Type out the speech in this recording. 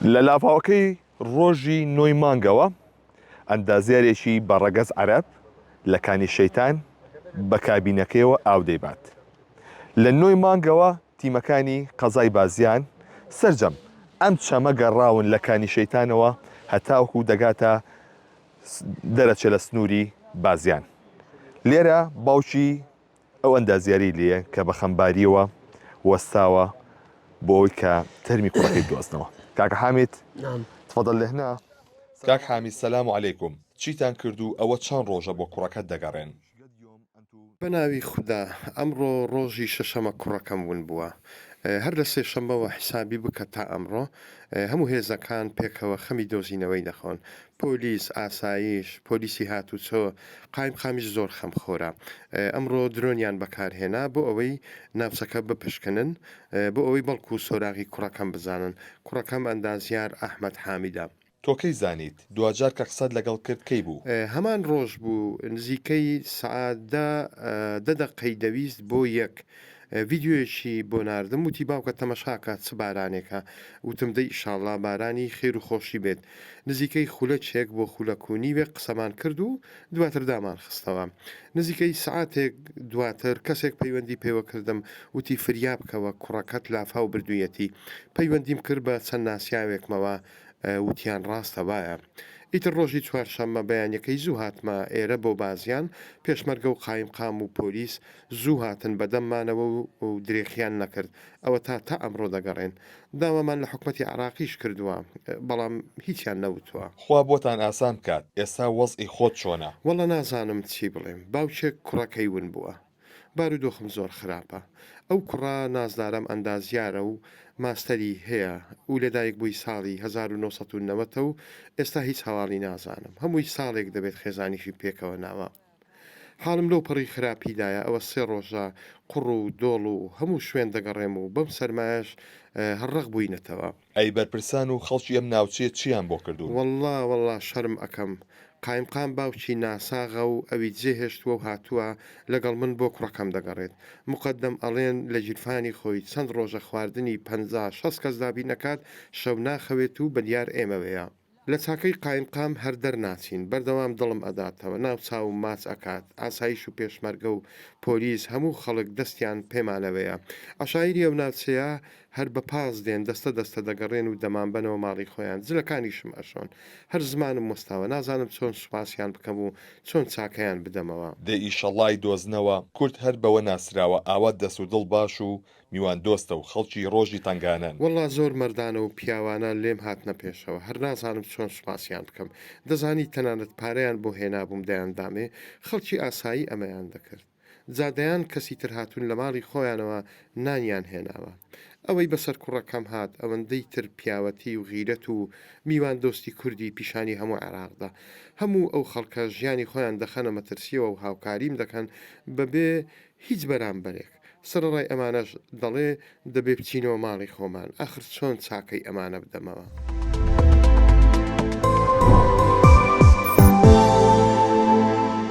لە لافاوەکەی ڕۆژی نۆی مانگەوە ئەندازیارێکی بە ڕەگەز عەرەب لە کانی شەیتان بە کابینەکەیەوە ئاو دەیبات. لە نۆی مانگەوە تیمەکانی قەزای بازیان سەرجەم ئەم چەمە گەڕاون لە کانی شەیتانەوە هەتاوەکو دەگاتە دەرەچێ لە سنووری بازیان. لێرە باوکی ئەو ئەندازیارەی لێیە کە بە خەمبارییەوە وەستاوە بۆ ئەوەی کە تەرمی کوڕەکەی بدۆزنەوە. کاکە حامید تفضل لهنا. کاک حامید سلام علیکم چیتان کرد و ئەوە چەند ڕۆژە بۆ کوڕەکەت دەگەڕێن؟ بەناوی خودا ئەمڕۆ ڕۆژی شەشەمە کوڕەکەم ون بووە هەر لە سێشەممەوە حیسابی بکە تا ئەمڕۆ هەموو هێزەکان پێکەوە خەمی دۆزینەوەی دەخۆن پۆلیس، ئاسایش، پۆلیسی هاتوچۆ، قایمقامیش زۆر خەمخۆرە. ئەمڕۆ درۆنیان بەکارهێنا بۆ ئەوەی ناوچەکە بپشکنن، بۆ ئەوەی بەڵکو سۆراغی کوڕەکەم بزانن. کوڕەکەم ئەندازیار ئەحمەد حامیدە. تۆ کەی زانیت؟ دواجار کە قسەت لەگەڵ کرد کەی بوو؟ هەمان ڕۆژ بوو، نزیکەی سەعات دە، دە دەقەی دەویست بۆ یەک. ڤیدیۆیەکی بۆ ناردم وتی باوکە تەمەشاکە چ بارانێکە وتم دەی ئیشاڵا بارانی خێر و خۆشی بێت نزیکەی خولەکێک بۆ خولەک و نیوێک قسەمان کرد و دواتر دامان خستەوە نزیکەی سەعاتێک دواتر کەسێک پەیوەندی پێوە کردم وتی فریا بکەوە کوڕەکەت لافاو بردوویەتی پەیوەندیم کرد بە چەند ناسیاوێکمەوە وتیان ڕاستە وایە. ئیتر ڕۆژی چوارشەممە بەیانیەکەی زوو هاتمە ئێرە بۆ بازیان، پێشمەرگە و قایمقام و پۆلیس زوو هاتن بەدەممانەوە و درێخیان نەکرد، ئەوەتا تا ئەمڕۆ دەگەڕێن. داوامان لە حکومەتی عێراقیش کردووە، بەڵام هیچیان نەوتووە. خوا بۆتان ئاسان بکات، ئێستا وەزعی خۆت چۆنە؟ وەڵا نازانم چی بڵێم، باوکێک کوڕەکەی ون بووە. بارودۆخم زۆر خراپە. ئەو کوڕە نازدارەم ئەندازیارە و ماستەری هەیە و لەدایکبووی ساڵی 1990 ە و ئێستا هیچ هەواڵی نازانم. هەمووی ساڵێک دەبێت خێزانیشی پێکەوە ناوە. حاڵم لەو پەڕی خراپیدایە ئەوە سێ ڕۆژە قوڕ و دۆڵ و هەموو شوێن دەگەڕێم و بەم سەرمایەش هەر ڕەق بووینەتەوە. ئەی بەرپرسان و خەڵکی ئەم ناوچەیە چیان بۆ کردوون؟ وەڵڵا وەڵڵا شەرم ئەکەم قایمقام باوکی ناساغە و ئەوی جێهێشتووە و هاتووە لەگەڵ من بۆ کوڕەکەم دەگەڕێت. موقەدەم ئەڵێن لە گیرفانی خۆی چەند ڕۆژە خواردنی 50 شەست کەس دابین ئەکات، شەو ناخەوێت و بە دیار ئێمەوەیە. لە چاکەی قایمقام هەر دەرناچین، بەردەوام دڵم ئەداتەوە، ناو چاوم ماچ ئەکات، ئاسایش و پێشمەرگە و پۆلیس هەموو خەڵک دەستیان پێمانەوەیە. عەشایری ئەو ناوچەیە هەر بە پاس دێن دەستە دەستە دەگەڕێن و دەمانبەنەوە ماڵی خۆیان، جلەکانیشم ئەشۆن. هەر زمانم وەستاوە، نازانم چۆن سوپاسیان بکەم و چۆن چاکەیان بدەمەوە. دەی ئیشەڵا ئەیدۆزنەوە، کورد هەر بەوە ناسراوە ئاوا دەست و دڵ باش و میوان دۆستە و خەڵکی ڕۆژی تەنگانەن. وەڵا زۆر مەردانە و پیاوانە لێم هاتنە پێشەوە، هەر نازانم چۆن سوپاسیان بکەم. دەزانی تەنانەت پارەیان بۆ هێنابووم دەیاندامێ، خەڵکی ئاسایی ئەمەیان دەکرد. جا دەیان کەسی تر هاتوون لە ماڵی خۆیانەوە نانیان هێناوە. ئەوەی بەسەر کوڕەکەم هات ئەوەندەی تر پیاوەتی و غیرەت و میوان دۆستی کوردی پیشانی هەموو عێراق دا. هەموو ئەو خەڵکە ژیانی خۆیان دەخەنە مەترسیەوە و هاوکاریم دەکەن بەبێ هیچ بەرامبەرێک. سەرەڕای ئەمانەش دەڵێ دەبێ بچینەوە ماڵی خۆمان. ئاخر چۆن چاکەی ئەمانە بدەمەوە؟